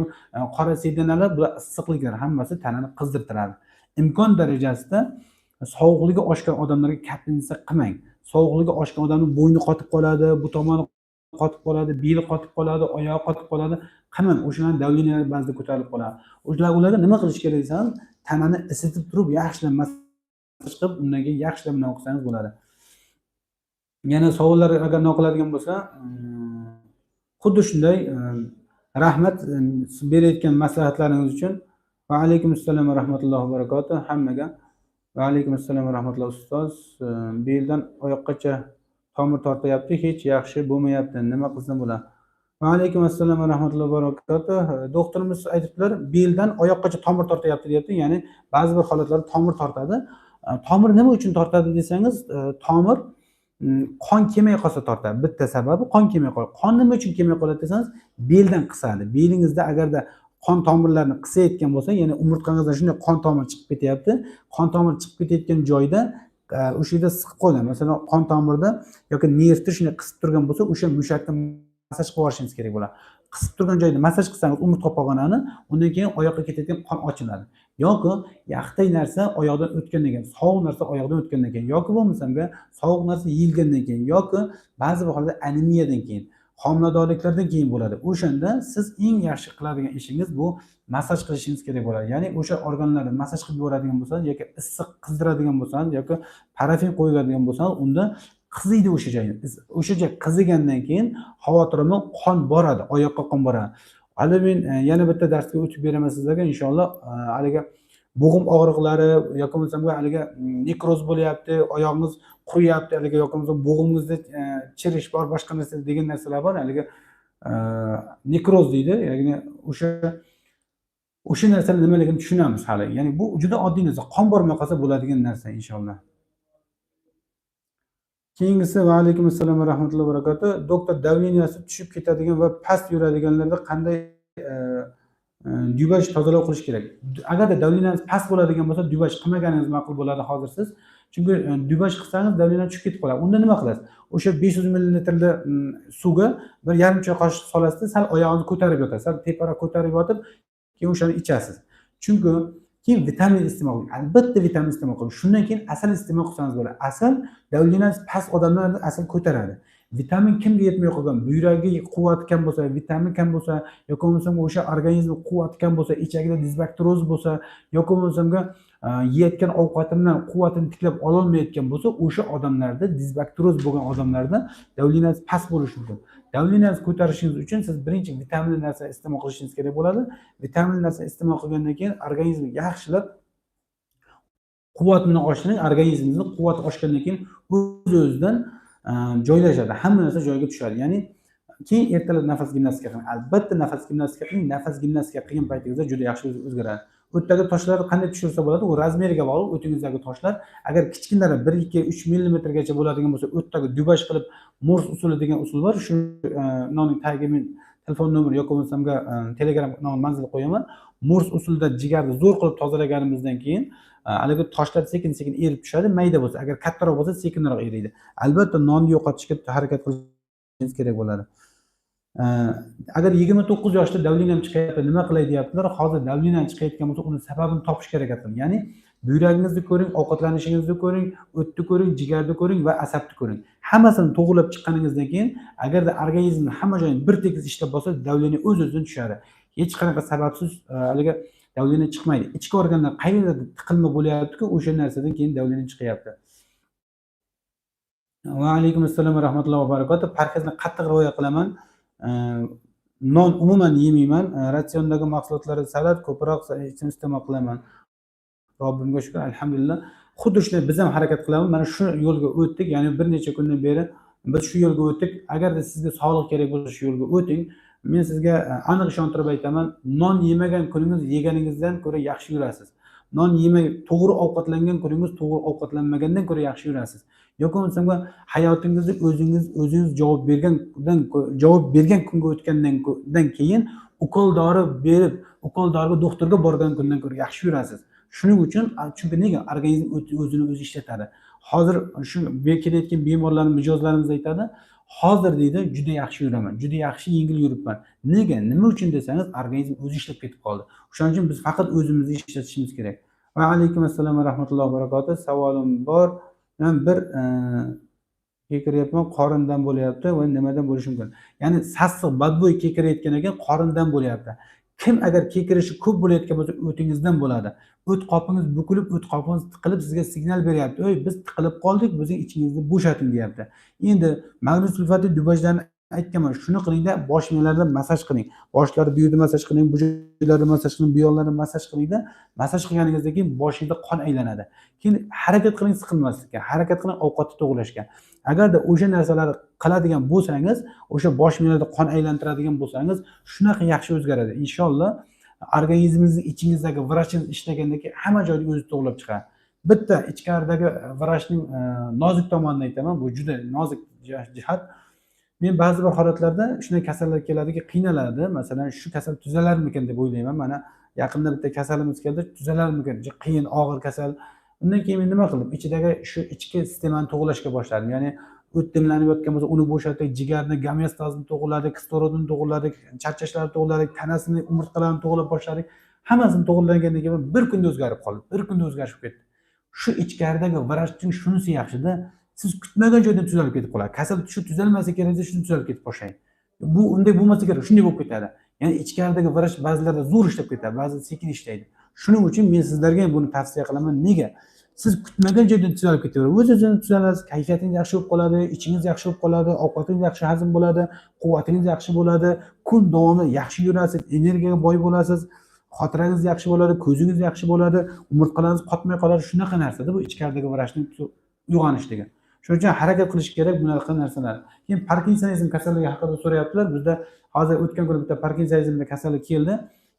qora sedanalar, bular issiqliklar hammasi tanani qizdirtiradi. Imkon darajasida sovuqligi oshgan odamlarga капельница qilmang. Sovuqligi oshgan odamning bo'yni qotib qoladi, bu tomoni qotib qoladi, beli qotib qoladi, oyog'i qotib qoladi. Qilmang, o'shalarni давление lari ba'zida ko'tarilib qoladi. O'shalar ularga nima qilish kerak desangiz, tanani isitib turib, yaxshilab massaj qilib, undan keyin yaxshilab nima qilsangiz bo'ladi. Yana savollar agar nima qiladigan bo'lsa, xuddi shunday, rahmat berayotgan maslahatlaringiz uchun. Va alaykum assalom va rahmatullohi va barakatuh hammaga. Va alaykum assalom va rahmatulloh ustoz. Beldan oyoqqacha tomir tortyapti, hech yaxshi bo'lmayapti. Nima qilsam bo'ladi? Va alaykum assalom va rahmatullohi va barakatuh. Doktorimiz aytibdilar, beldan oyoqqacha tomir tortyapti deyapti. Ya'ni ba'zi bir holatlarda tomir tortadi. Tomir nima uchun tortadi desangiz, tomir qon kelmay qolsa tortadi. Bitta sababi qon kelmay qoladi. Qon nima uchun kelmay qoladi desangiz, beldan qisadi. Belingizda agarda qon tomirlarini qisayotgan bo'lsa, ya'ni umurtqangizdan shunday qon tomir chiqib ketyapti. Qon tomir chiqib ketayotgan joyda o'sha yerda siqib qo'ygan. Masalan, qon tomirda yoki nervni shunday qisib turgan bo'lsa, o'sha mushakni massaj qilib yuborishingiz kerak bo'ladi. Qisib turgan joyda massaj qilsangiz umurtqa pog'onani, undan keyin oyoqqa ketayotgan qon ochiladi. Yoki yaxtay narsa oyoqdan o'tgandan keyin, sovuq narsa oyoqdan o'tgandan keyin yoki bo'lmasam sovuq narsa yeyilgandan keyin yoki ba'zi bir hollarda anemiyadan keyin, homiladorliklardan keyin bo'ladi. O'shanda siz eng yaxshi qiladigan ishingiz bu massaj qilishingiz kerak bo'ladi. Ya'ni o'sha organlarni massaj qilib yuboradigan bo'lsangiz yoki issiq qizdiradigan bo'lsangiz yoki parafin qo'yadigan bo'lsangiz, unda qiziydi o'sha joyi. O'sha joy qizigandan keyin xavotir olmang, qon boradi, oyoqqa qon boradi. Hali men yana bitta darsga o'tib beraman sizlarga inshaalloh. Haligi bo'g'im og'riqlari yoki bo'lmasam haligi nekroz bo'lyapti, oyog'ingiz quriyapti, haligi yoki bo'lmasam bo'g'imingizda chirish bor, boshqa narsa degan narsalar bor. Haligi nekroz deydi, ya'ni o'sha O'sha narsani nimaligini tushunamiz hali. Ya'ni bu juda oddiy narsa, qon bormay qolsa bo'ladigan narsa, inshaalloh. Keyingisi, va alaykum assalom va rahmatullohi va barakatuh. Doktor, давления si tushib ketadigan va past yuradiganlarda qanday дюбаж tozalov qilish kerak? Agarda давления ngiz past bo'ladigan bo'lsa, дюбаж qilmaganingiz ma'qul bo'ladi hozir siz. Chunki дюбаж qilsangiz, давление tushib ketib qoladi. Unda nima qilasiz? O'sha 500 millilitrli suvga 1,5 choy qoshiq solasizda, sal oyog'ingizni ko'tarib yotasiz, sal teparoq ko'tarib yotib, keyin o'shani ichasiz. Chunki keyin vitamin iste'mol qiling, albatta vitamin iste'mol qiling. Shundan keyin asal iste'mol qilsangiz bo'ladi. Asal давления si past odamlarni asal ko'taradi. Vitamin kimga yetmay qolgan, buyragi quvvati kam bo'lsa, vitamin kam bo'lsa yoki bo'lmasam o'sha organizmi quvvati kam bo'lsa, ichagida disbakteroz bo'lsa yoki bo'lmasam yeyotgan ovqati bilan quvvatini tiklab ololmayotgan bo'lsa, o'sha odamlarda, disbakteroz bo'lgan odamlarda давления si past bo'lishi mumkin. Давления ni ko'tarishingiz uchun siz birinchi vitaminli narsa iste'mol qilishingiz kerak bo'ladi. Vitaminli narsa iste'mol qilgandan keyin organizm yaxshilab quvvatini oshiring. Organizmingizni quvvati oshgandan keyin o'z o'zidan joylashadi, hamma narsa joyiga tushadi. Ya'ni keyin ertalab nafas gimnastika qiling, albatta nafas gimnastika qiling. Nafas gimnastika qilgan paytingizda juda yaxshi o'zgaradi. O'tdagi toshlarni qanday tushirsa bo'ladi? U размер iga bog'liq. O'tingizdagi toshlar agar kichkinalari 1, 2, 3 millimetrgacha bo'ladigan bo'lsa, o'tdagi дюбаж qilib, Mors usuli degan usul bor. Shu nonning tagiga men telefon nomeri yoki bo'lmasam Telegram manzil qo'yaman. Mors usulida jigarni zo'r qilib tozalaganimizdan keyin haligi toshlar sekin sekin erib tushadi, mayda bo'lsa. Agar kattaroq bo'lsa, sekinroq eriydi. Albatta nonni yo'qotishga harakat qilishingiz kerak bo'ladi. Agar 29 yoshda давление m chiqyapti, nima qilay deyaptilar. Hozir давление chiqayotgan bo'lsa, uni sababini topish kerak ekan. Ya'ni buyragingizni ko'ring, ovqatlanishingizni ko'ring, o'tni ko'ring, jigarni ko'ring va asabni ko'ring. Hammasini to'g'irlab chiqqaningizdan keyin, agarda organizmni hamma joyini bir tekis ishlab bo'lsa, давление o'z o'zidan tushadi. Hech qanaqa sababsiz haligi давление chiqmaydi. Ichki organlar qayerda tiqilma bo'lyaptiku, o'sha narsadan keyin давление chiqyapti. Va alaykum assalom va rahmatullohi va barakatuh. Parhezni qattiq rioya qilaman. Non umuman yemayman. Ratsiondagi mahsulotlarni salat ko'proq iste'mol qilaman. Robbimga shukur, alhamdulillah. Xuddi shunday biz ham harakat qilamiz. Mana shu yo'lga o'tdik, ya'ni bir necha kundan beri biz shu yo'lga o'tdik. Agarda sizga sog'liq kerak bo'lsa, shu yo'lga o'ting. Men sizga aniq ishontirib aytaman, non yemagan kuningiz yeganingizdan ko'ra yaxshi yurasiz. Non yemay to'g'ri ovqatlangan kuningiz to'g'ri ovqatlanmagandan ko'ra yaxshi yurasiz. Yoki bo'lmasam hayotingizni o'zingiz o'zingiz javob bergan kunga o'tgandan keyin ukol dori berib, ukol doriga doktorga borgan kundan ko'ra yaxshi yurasiz. Shuning uchun, chunki nega? Organizm o'zini o'zi ishlatadi. Hozir shu kelayotgan bemorlarni, mijozlarimiz aytadi, hozir deydi, juda yaxshi yuraman, juda yaxshi yengil yuribman. Nega, nima uchun desangiz, organizm o'zi ishlab ketib qoldi. O'shaning uchun biz faqat o'zimizni ishlatishimiz kerak. Va alaykum assalom va rahmatullohi va barakatuh. Savolim bor. Men bir kekiryapman, qorindan bo'lyapti va nimadan bo'lishi mumkin? Ya'ni sassiq badbo'y kekirayotgan ekan, qorindan bo'lyapti. Kim agar kekirishi ko'p bo'layotgan bo'lsa, o'tingizdan bo'ladi. O't qopingiz bukilib, o't qopingiz tiqilib, sizga signal beryapti: "Ey, biz tiqilib qoldik, bizning ichingizni bo'shating", deyapti. Endi magniy sulfatli дюбаж larni aytganman, shuni qilingda, bosh miyalarda massaj qiling. Boshlarni bu yerda massaj qiling, bu joylarda massaj qiling, bu yoqlarni massaj qilingda. Massaj qilganingizdan keyin boshingizda qon aylanadi. Keyin harakat qiling siqilmaslikka, harakat qiling ovqatni to'g'irlashga. Agarda o'sha narsalarni qiladigan bo'lsangiz, o'sha bosh miyalarda qon aylantiradigan bo'lsangiz, shunaqa yaxshi o'zgaradi inshaalloh. Organizmingizni ichingizdagi vrachingiz ishlagandan keyin hamma joyda o'zi to'g'irlab chiqadi. Bitta ichkaridagi vrachning nozik tomonini aytaman, bu juda nozik jihat. Men ba'zi bir holatlarda shunday kasallar keladiki, qiynaladi. Masalan, shu kasal tuzalarmikan deb o'ylayman. Mana yaqinda bitta kasalimiz keldi, tuzalarmikan, juda qiyin, og'ir kasal. Undan keyin men nima qildim? Ichidagi shu ichki sistemani to'g'irlashga boshladim. Ya'ni o't dimlanib yotgan bo'lsa, uni bo'shatdik, jigarni gomeostazini to'g'irladik, kislorodini to'g'irladik, charchashlarni to'g'irladik, tanasini, umurtqalarini to'g'irlab boshladik. Hammasini to'g'irlagandan keyin bir kunda o'zgarib qoldi, bir kunda o'zgarishib ketdi. Shu ichkaridagi vrachning shunisi yaxshida, siz kutmagan joydan tuzalib ketib qoladi kasal. Shu tuzalmasa kerak desa, shuni tuzalib ketib boshlaydi. Bu unday bo'lmasa kerak, shunday bo'lib ketadi. Ya'ni ichkaridagi vrach ba'zilarda zo'r ishlab ketadi, ba'zida sekin ishlaydi. Shuning uchun men sizlarga ham buni tavsiya qilaman. Nega? Siz kutmagan joydan tuzalib ketaveradi, o'z o'zini tuzalasiz, kayfiyatingiz yaxshi bo'lib qoladi, ichingiz yaxshi bo'lib qoladi, ovqatingiz yaxshi hazm bo'ladi, quvvatingiz yaxshi bo'ladi, kun davomida yaxshi yurasiz, energiyaga boy bo'lasiz, xotirangiz yaxshi bo'ladi, ko'zingiz yaxshi bo'ladi, umurtqalaringiz qotmay qoladi. Shunaqa narsada bu ichkaridagi vrachning uyg'onishligi. Shuning uchun harakat qilish kerak bunaqa narsalar. Keyin parkinsonizm kasalligi haqida so'rayaptilar. Bizda hozir o'tgan kuni bitta parkinsonizmda kasallik keldi.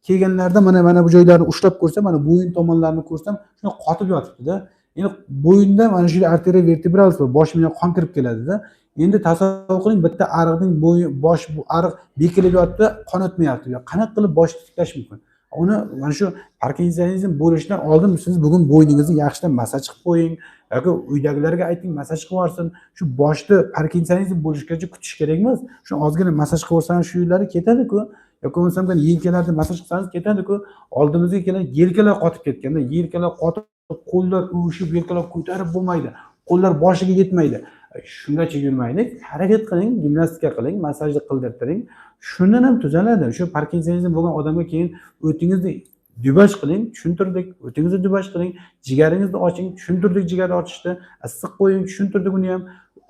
Kelganlarida mana bu joylarni ushlab ko'rsam, mana bo'yin tomonlarini ko'rsam, shunday qotib yotibdi-da. Endi bo'yinda mana shu arteriya vertebralis bor, bosh miyaga qon kirib keladida. Endi tasavvur qiling, bitta ariqning bo'yi, bosh bu ariq bekilib yotibdi, qon o'tmayapti. Qanaqa qilib boshni tiklash mumkin? Uni mana shu parkinsonizm bo'lishidan oldin siz bugun bo'yningizni yaxshilab massaj qilib qo'ying yoki uydagilarga ayting, massaj qilib yuborsin. Shu boshda parkinsonizm bo'lishgacha kutish kerak emas. Shu ozgina massaj qilib yuborsangiz, shu yerlari ketadi-ku. Yoki bo'lmasam yelkalarni massaj qilsangiz ketadi-ku. Oldimizga kelgan yelkalar qotib ketganda, yelkalar qotib, qo'llar uvishib, yelkalar ko'tarib bo'lmaydi. Qo'llar boshiga yetmaydi. Shungacha yurmaylik. Harakat qiling, gimnastika qiling, massajni qildirtiring. Shundan ham tuzaladi. Shu parkinsonizm bo'lgan odamga keyin o'tingizni dubaj qiling, tushuntirdik. O'tingizni dubaj qiling, jigaringizni oching, tushuntirdik jigarni ochishni, issiq qo'ying, tushuntirdik uni ham.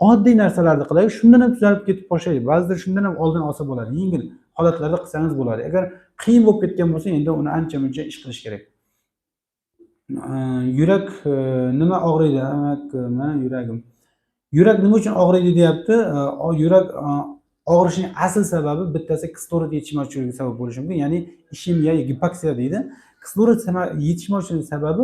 Oddiy narsalarni qilaylik, shundan ham tuzalib ketib boshlaydi. Ba'zida shundan ham oldini olsa bo'ladi. Yengil holatlarda qilsangiz bo'ladi. Agar qiyin bo'lib ketgan bo'lsa, endi uni ancha muncha ish qilish kerak. Yurak nima og'riydi? Mana yuragim. Yurak nima uchun og'riydi deyapti. Yurak og'rishining asl sababi bittasi kislorod yetishmovchiligiga sabab bo'lishi mumkin. Ya'ni ishemiya, gipoksiya deydi. Kislorod yetishmovchiligining sababi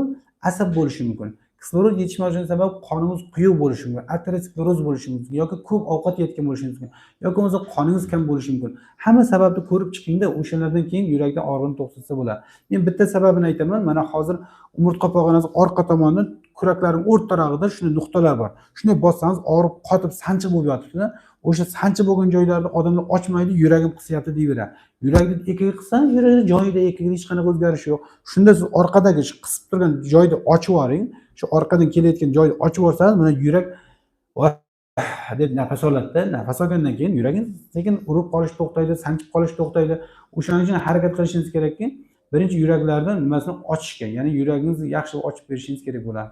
asab bo'lishi mumkin. Kislorod yetishmovchiligining sababi qoningiz quyuq bo'lishi mumkin, ateroskleroz bo'lishi mumkin yoki ko'p ovqat yeyotgan bo'lishi mumkin yoki bo'lmasa qoningiz kam bo'lishi mumkin. Hamma sababni ko'rib chiqingda, o'shalardan keyin yurakda og'riqni to'xtatsa bo'ladi. Men bitta sababini aytaman. Mana hozir umurtqa pog'onasi orqa tomonidan kuraklarning o'rtarog'ida shunday nuqtalar bor. Shunday bossangiz og'riq qotib sanchiq bo'lib yotibdi. O'sha sanchiq bo'lgan joylarni odamlar ochmaydi, yuragim qisyapti deyveradi. Yurakni ekigi qilsangiz, yuragini joyida ekigida hech qanaqa o'zgarish yo'q. Shunda siz orqadagi shu qisib turgan joyni ochib yuboring. Shu orqadan kelayotgan joyni ochib yuborsangiz, mana yurak voh deb nafas oladida. Nafas olgandan keyin yuragingiz sekin urib qolish to'xtaydi, sanchib qolish to'xtaydi. O'shaning uchun harakat qilishingiz kerakki, birinchi yuraklarni nimasini ochishga, ya'ni yuragingizni yaxshi ochib berishingiz kerak bo'ladi.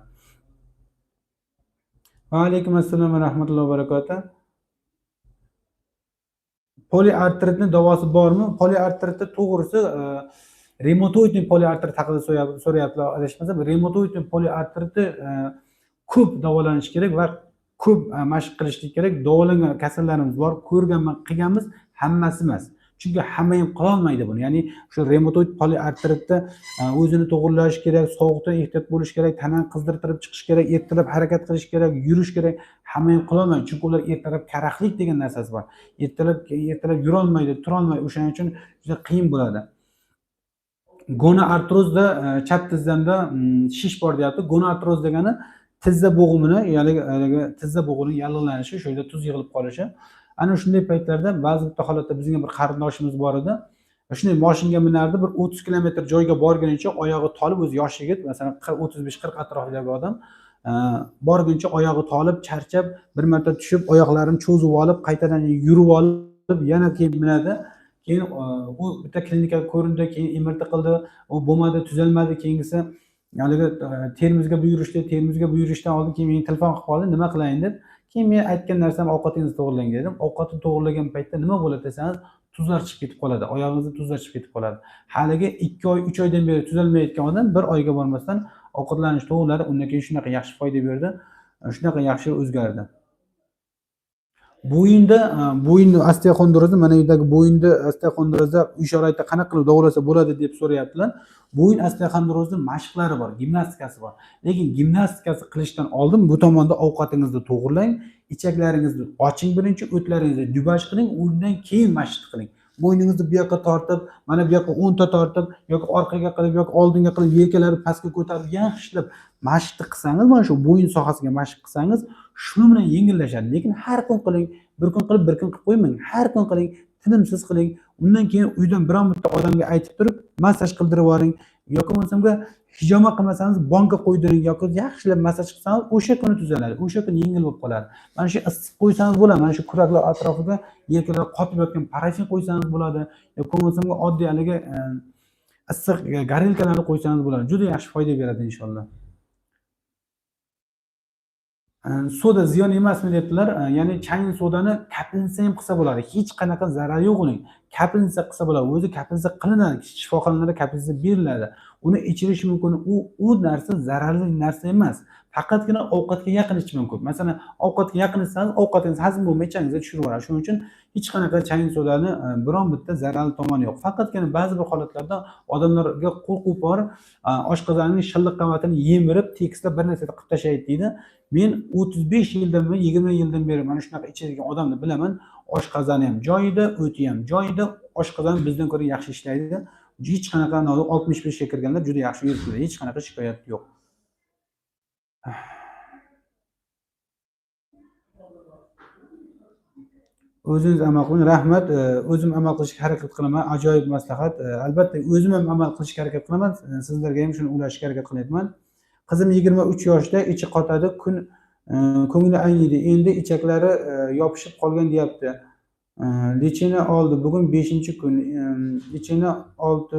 Va alaykum assalom va rahmatullohi va barakatuh. Poliartritni davosi bormi? Poliartritni to'g'risi ревматоидный poliartrit haqida so'rayaptilar adashmasam. Ревматоидный poliartritni ko'p davolanish kerak va ko'p mashq qilishlik kerak. Davolangan kasallarimiz bor, ko'rganman, qilganmiz, hammasi emas. Chunki hamma ham qilolmaydi buni. Ya'ni shu revmatoid poliartritda o'zini to'g'irlash kerak, sovuqdan ehtiyot bo'lish kerak, tanani qizdirtirib chiqish kerak, ertalab harakat qilish kerak, yurish kerak. Hamma ham qilolmaydi, chunki ular ertalab karaxlik degan narsasi bor. Ertalab yurolmaydi, turolmaydi. O'shaning uchun juda qiyin bo'ladi. Gonoartrozda chap tizzamda shish bor deyapti. Gonoartroz degani tizza bo'g'imini, ya'ni haligi tizza bo'g'imining yallig'lanishi, shu yerda tuz yig'ilib qolishi. Ana shunday paytlarda ba'zi bitta holatda bizga bir qarindoshimiz bor edi. Shunday moshinga minardi, bir 30 kilometr joyga borgunicha oyog'i tolib, o'zi yosh yigit, masalan 35-40 atrofidagi odam, borguncha oyog'i tolib, charchab, bir marta tushib, oyoqlarini cho'zib olib, qaytadan yurib olib, yana keyin minadi. Keyin u bitta klinikaga ko'rindi, keyin MRT qildi, u bo'lmadi, tuzalmadi. Keyingisi haligi Termizga buyurishdi. Termizga buyurishdan oldin keyin menga telefon qilib qoldi, nima qilayin deb. Keyin men aytgan narsam ovqatingizni to'g'irlang dedim. Ovqatni to'g'irlagan paytda nima bo'ladi desangiz, tuzlar chiqib ketib qoladi, oyog'ingizda tuzlar chiqib ketib qoladi. Haligi 2 oy, 3 oydan beri tuzalmayotgan odam bir oyga bormasdan ovqatlanish to'g'irladi. Undan keyin shunaqa yaxshi foyda berdi, shunaqa yaxshi o'zgardi. Bo'yinda bo'yinni osteoxondrozi, mana bu yerdagi bo'yinni osteoxondrozda uy sharoitida qanaqa qilib davolasa bo'ladi deb so'rayaptilar. Bo'yin osteoxondrozni mashqlari bor, gimnastikasi bor. Lekin gimnastikasi qilishdan oldin bu tomonda ovqatingizni to'g'irlang, ichaklaringizni oching birinchi, o'tlaringizni dubaj qiling, undan keyin mashq qiling. Bo'yningizni bu yoqqa tortib, mana bu yoqqa 10 ta tortib yoki orqaga qilib yoki oldinga qilib, yelkalarni pastga ko'tarib yaxshilab mashqni qilsangiz, mana shu bo'yin sohasiga mashq qilsangiz, shuni bilan yengillashadi. Lekin har kun qiling, bir kun qilib, bir kun qilib qo'ymang, har kun qiling, tinimsiz qiling. Undan keyin uydan biron bitta odamga aytib turib massaj qildirib yuboring yoki bo'lmasam hijoma qilmasangiz banka qo'ydiring yoki yaxshilab massaj qilsangiz, o'sha kuni tuzaladi, o'sha kuni yengil bo'lib qoladi. Mana shu issiq qo'ysangiz bo'ladi, mana shu kuraklar atrofiga yelkalar qotib yotgan parafin qo'ysangiz bo'ladi yoki bo'lmasam oddiy haligi issiq gorelkalarni qo'ysangiz bo'ladi, juda yaxshi foyda beradi inshaalloh. Soda ziyon emasmi debdilar. Ya'ni changli sodani капельница ham qilsa bo'ladi, hech qanaqa zarari yo'q uning. Капельница qilsa bo'ladi, o'zi капельница qilinadi, shifoxonalarda капельница beriladi. Uni ichirish mumkin. U narsa zararli narsa emas. Faqatgina ovqatga yaqin ichish mumkin. Masalan, ovqatga yaqin ichsangiz, ovqatingiz hazm bo'lmay ichagingizga tushirib yuboradi. Shuning uchun hech qanaqa chayni sodani biron bitta zararli tomoni yo'q. Faqatgina ba'zi bir holatlarda odamlarga qo'rquv bor, oshqozonning shilliq qavatini yemirib, tekislab bir narsa qilib tashlaydi deydi. Men 35 yildanmi, 20 yildan beri mana shunaqa ichadigan odamni bilaman. Oshqozoni ham joyida, o'ti ham joyida, oshqozon bizdan ko'ra yaxshi ishlaydi. Hech qanaqa 65 ga kirganlar juda yaxshi yuribdilar, hech qanaqa shikoyat yo'q. O'zingiz amal qiling, rahmat. O'zim amal qilishga harakat qilaman. Ajoyib maslahat. Albatta o'zim ham amal qilishga harakat qilaman. Sizlarga ham shuni ulashishga harakat qilyapman. Qizim 23 yoshda, ichi qotadi, kun ko'ngli ayniydi. Endi ichaklari yopishib qolgan deyapti. Lechini oldi. Bugun 5-kun. Ichini oldi.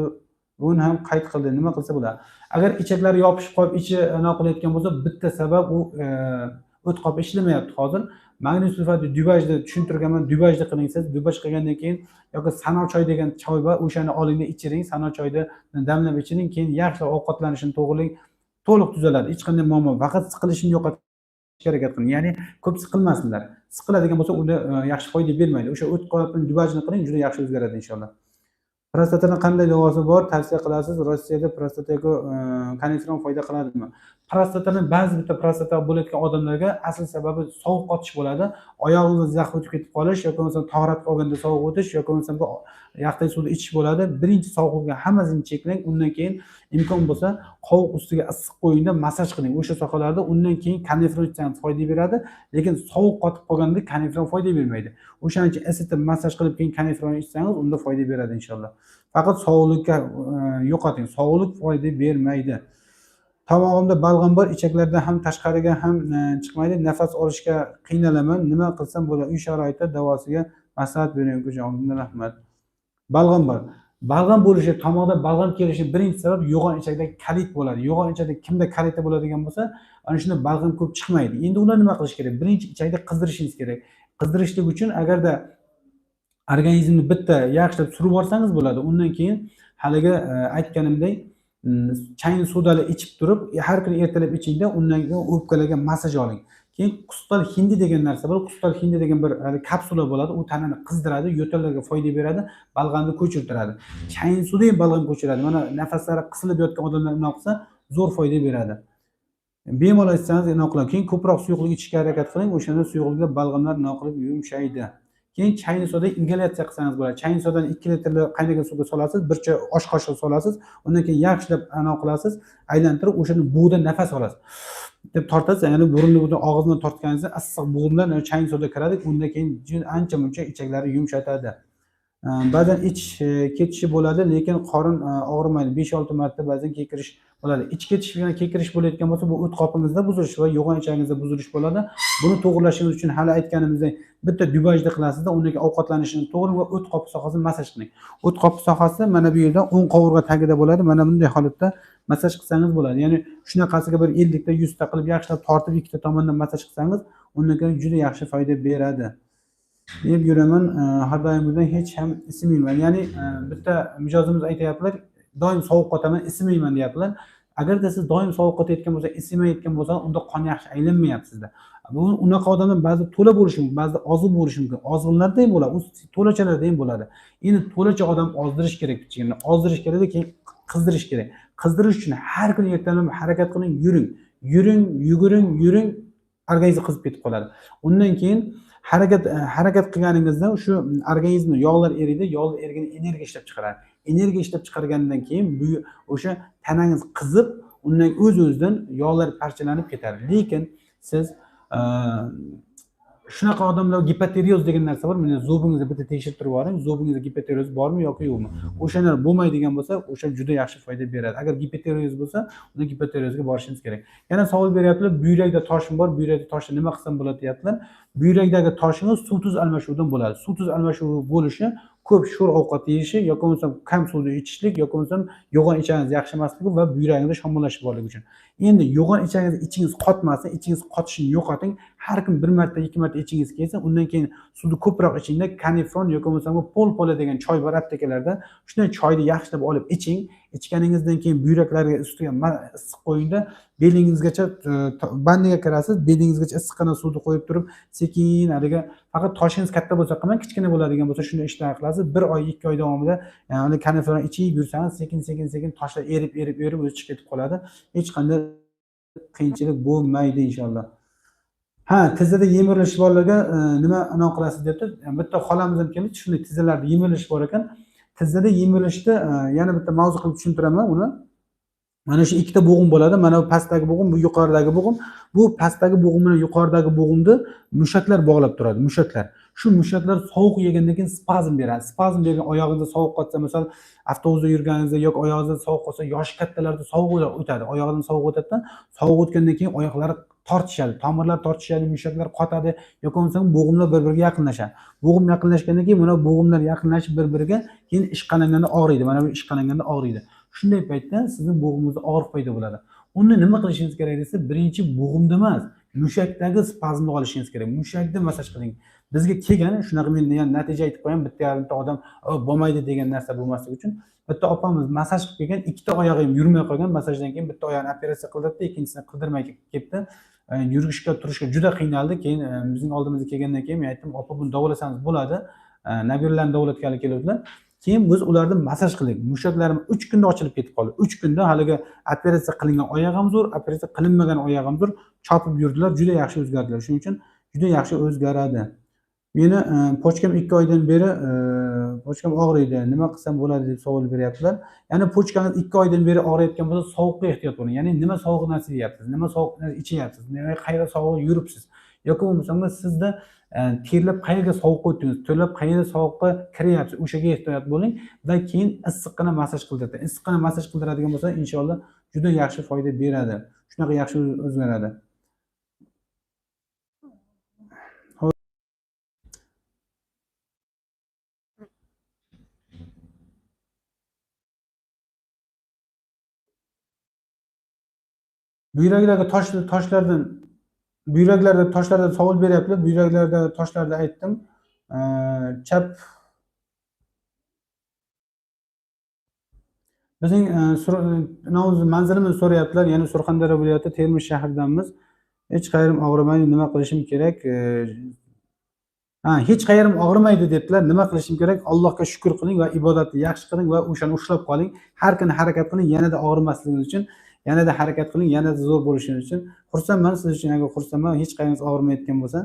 Bugun ham qayd qildi. Nima qilsa bo'ladi? Agar ichaklari yopishib qolib, ichi nima qilayotgan bo'lsa, bitta sabab u o't qop ishlamayapti hozir. Magniy sulfati dubajda tushuntirganman, dubajda qiling siz. Dubaj qilgandan keyin yoki sano choy degan choy bor, o'shani olingda ichiring, sano choyni damlab ichiring, keyin yaxshi ovqatlanishini to'g'rilang, to'liq tuzaladi. Hech qanday muammo, faqat siqilishini yo'qotishga harakat qiling. Ya'ni ko'p siqilmasinlar. Siqiladigan bo'lsa unda yaxshi foyda bermaydi. O'sha o't qopni dubajni qiling, juda yaxshi o'zgaradi inshaalloh. Prostatani qanday davosi bor? Tavsiya qilasiz. Rossiyada prostataga kanifron foyda qiladimi? Prostatani ba'zi bitta prostata bo'layotgan odamlarga asl sababi sovuq qotish bo'ladi. Oyog'ingizda zax o'tib ketib qolish yoki bo'lmasam tahorat olganda sovuq o'tish yoki bo'lmasam yaxday suvni ichish bo'ladi. Birinchi sovuqlikni hammasini cheklang, undan keyin imkon bo'lsa qovuq ustiga issiq qo'yingda massaj qiling o'sha sohalarda, undan keyin kanifron ichsangiz foyda beradi, lekin sovuq qotib qolganda kanifron foyda bermaydi. O'shaning uchun isitib massaj qilib keyin kanifron ichsangiz unda foyda beradi inshaalloh. Faqat sovuqlikka yo'qoting, sovuqlik foyda bermaydi. Tomog'imda balg'am bor, ichaklardan ham tashqariga ham chiqmaydi, nafas olishga qiynalaman. Nima qilsam bo'ladi? Uy sharoitida davosiga maslahat bering ukajon, oldindan rahmat. Balg'am bor. Balg'am bo'lishi, tomoqda balg'am kelishi birinchi sabab yo'g'on ichakdagi kalit bo'ladi. Yo'g'on ichakda kimda kalita bo'ladigan bo'lsa, ana shunda balg'am ko'p chiqmaydi. Endi ular nima qilish kerak? Birinchi ichakda qizdirishingiz kerak. Qizdirishlik uchun agarda organizmni bitta yaxshilab surib olsangiz bo'ladi. Undan keyin haligi aytganimdek chayni sodali ichib turib, har kuni ertalab ichingda, undan keyin o'pkalarga massaj oling. Keyin qustal hindi degan narsa bor. Qustal hindi degan bir kapsula bo'ladi. U tanani qizdiradi, yo'tallarga foyda beradi, balg'amni ko'chirtiradi. Chayni suvda ham balg'am ko'chiradi. Mana nafaslari qisilib yotgan odamlar nima qilsa, zo'r foyda beradi. Bemalol ichsangiz nima qiladi. Keyin ko'proq suyuqlik ichishga harakat qiling, o'shanda suyuqlikda balg'amlar nima qilib yumshaydi. Keyin chayni soda ingalyatsiya qilsangiz bo'ladi. Chayni sodani 2 litrli qaynagan suvga solasiz, bir choy osh qoshiq solasiz, undan keyin yaxshilab anaqa qilasiz, aylantirib o'shani bug'dan nafas olasiz. Deb tortasiz, ya'ni burunni butun og'izdan tortganingizda issiq bug' bilan chayni soda kiradi, undan keyin ancha muncha ichaklari yumshatadi. Ba'zan ich ketishi bo'ladi, lekin qorin og'rimaydi. 5-6 marta ba'zan kekirish bo'ladi. Ich ketish bilan kekirish bo'layotgan bo'lsa, bu o't qopingizda buzilish va yo'g'on ichagingizda buzilish bo'ladi. Buni to'g'rilashingiz uchun hali aytganimizdek bitta dubajda qilasizda, undan keyin ovqatlanishini to'g'ri va o't qopi sohasini massaj qiling. O't qopi sohasi mana bu yerda o'ng qovurg'a tagida bo'ladi. Mana bunday holatda massaj qilsangiz bo'ladi. Ya'ni shunaqasiga bir 50 ta 100 ta qilib yaxshilab tortib ikkita tomondan massaj qilsangiz, undan keyin juda yaxshi foyda beradi. Deb yuraman, har doimgidan hech ham isimayman. Ya'ni bitta mijozimiz aytyaptilar, doim sovuq qotaman, isimayman deyaptilar. Agarda siz doim sovuq qotayotgan bo'lsa, isimayotgan bo'lsa, unda qon yaxshi aylanmayapti sizda. Bu unaqa odamlar ba'zi to'la bo'lishi mumkin, ba'zida ozg'in bo'lishi mumkin. Ozg'inlarda ham bo'ladi, u to'lachalarda ham bo'ladi. Endi to'lacha odam ozdirish kerak kichkina, ozdirish kerakda keyin qizdirish kerak. Qizdirish uchun har kuni ertalab harakat qiling, yuring. Yuring, yuguring, yuring, organizm qizib ketib qoladi. Undan keyin harakat qilganingizda shu organizmda yog'lar eriydi, yog'lar eriganda energiya ishlab chiqaradi. Energiya ishlab chiqargandan keyin bu o'sha tanangiz qizib, undan o'z-o'zidan yog'lar parchalanib ketadi. Lekin siz shunaqa odamlar gipotireoz degan narsa bor. Mana zobingizni bitta tekshirib turib oling. Zobingizda gipotireoz bormi yoki yo'qmi? O'shalar bo'lmaydigan bo'lsa, o'sha juda yaxshi foyda beradi. Agar gipotireoz bo'lsa, unda gipotireozga borishingiz kerak. Yana savol beryaptilar, buyrakda toshim bor, buyrakda toshni nima qilsam bo'ladi deyaptilar. Buyrakdagi toshingiz suv tuz almashuvidan bo'ladi. Suv tuz almashuvi bo'lishi ko'p sho'r ovqat yeyishi yoki bo'lmasam kam suvni ichishlik yoki bo'lmasam yo'g'on ichangiz yaxshi emasligi va buyragingizda shamollash borligi uchun. Endi yo'g'on ichangiz ichingiz qotmasin, ichingiz qotishini yo'qoting. Har kun bir marta, 2 marta ichingiz kelsa, undan keyin suvni ko'proq ichingda kanifron yoki bo'lmasa pol-pola degan choy bor aptekalarda. Shunday choyni yaxshilab olib iching. Ichganingizdan keyin buyraklarga ustiga issiq qo'yingda, belingizgacha banniga kirasiz, belingizgacha issiqqina suvni qo'yib turib, sekin haligi faqat toshingiz katta bo'lsa qilmang, kichkina bo'ladigan bo'lsa shuni ishlar qilasiz. 1 oy, 2 oy davomida ya'ni kanifron ichib yursangiz, sekin sekin sekin toshlar erib erib erib o'zi chiqib ketib qoladi. Hech qanday qiyinchilik bo'lmaydi inshaalloh. Ha, tizzada yemirilish borlarga nima anon qilasiz debdi. Bitta xolamiz ham keldi, shunday tizzalarda yemirilish bor ekan. Tizzada yemirilishni yana bitta mavzu qilib tushuntiraman uni. Mana shu ikkita bo'g'im bo'ladi. Mana bu pastdagi bo'g'im, bu yuqoridagi bo'g'im. Bu pastdagi bo'g'im bilan yuqoridagi bo'g'imni mushaklar bog'lab turadi, mushaklar. Shu mushaklar sovuq yegandan keyin spazm beradi. Spazm bergan oyog'ingizda sovuq qotsa, misol avtobusda yurganingizda yoki oyog'ingizda sovuq qotsa, yoshi kattalarda sovuq o'tadi. Oyog'idan sovuq o'tadi-da, sovuq o'tgandan keyin oyoqlari tortishadi, tomirlar tortishadi, mushaklar qotadi yoki bo'lmasa bo'g'imlar bir-biriga yaqinlashadi. Bo'g'im yaqinlashgandan keyin mana bo'g'imlar yaqinlashib bir-biriga keyin ishqalanganda og'riydi. Mana bu ishqalanganda og'riydi. Shunday paytda sizning bo'g'imingizda og'riq paydo bo'ladi. Unda nima qilishingiz kerak desa, birinchi bo'g'imda emas, mushakdagi spazmni olishingiz kerak. Mushakni massaj qiling. Bizga kelgan shunaqa, men yani natija aytib qo'yam, bitta yarimta odam bo'lmaydi degan narsa bo'lmasligi uchun bitta opamiz massaj qilib kelgan, ikkita oyog'i ham yurmay qolgan, massajdan keyin bitta oyog'ini operatsiya qildirdi, ikkinchisini qildirmay ketdi. Yurishga turishga juda qiynaldi. Keyin bizning oldimizga kelgandan keyin men aytdim, opa buni davolasangiz bo'ladi. Nabiralarni davolatgani keluvdilar. Keyin biz ularni massaj qildik. Mushaklarim 3 kunda ochilib ketib qoldi. 3 kunda haligi operatsiya qilingan oyoq ham zo'r, operatsiya qilinmagan oyoq ham zo'r, chopib yurdilar, juda yaxshi o'zgardilar. Shuning uchun juda yaxshi o'zgaradi. Meni pochkam 2 oydan beri pochkam og'riydi. Nima qilsam bo'ladi deb savol beryaptilar. Ya'ni pochkangiz 2 oydan beri og'riyotgan bo'lsa, sovuqqa ehtiyot bo'ling. Ya'ni nima sovuq narsa yeyapsiz, nima sovuq narsa ichyapsiz, nima qayerda sovuq yuribsiz yoki bo'lmasa sizda terlab qayerga sovuqqa o'tdingiz, terlab qayerda sovuqqa kiryapsiz, o'shaga ehtiyot bo'ling va keyin issiqqina massaj qildiradi. Issiqqina massaj qildiradigan bo'lsa, inshaalloh juda yaxshi foyda beradi. Shunaqa yaxshi o'zgaradi. Buyraklardagi toshlardan, buyraklarda toshlardan savol beryaptilar. Buyraklardagi toshlarni aytdim. Chap bizning manzilimizni so'rayaptilar. Ya'ni Surxondaryo viloyati Termiz shahridanmiz. Hech qayerim og'rimaydi, nima qilishim kerak? Hech qayerim og'rimaydi debdilar. Nima qilishim kerak? Allohga shukr qiling va ibodatni yaxshi qiling va o'shani ushlab qoling. Har kuni harakat qiling, yanada og'rimasligingiz uchun, yanada harakat qiling, yanada zo'r bo'lishingiz uchun. Xursandman siz uchun, agar xursandman, hech qayeringiz og'rimayotgan bo'lsa.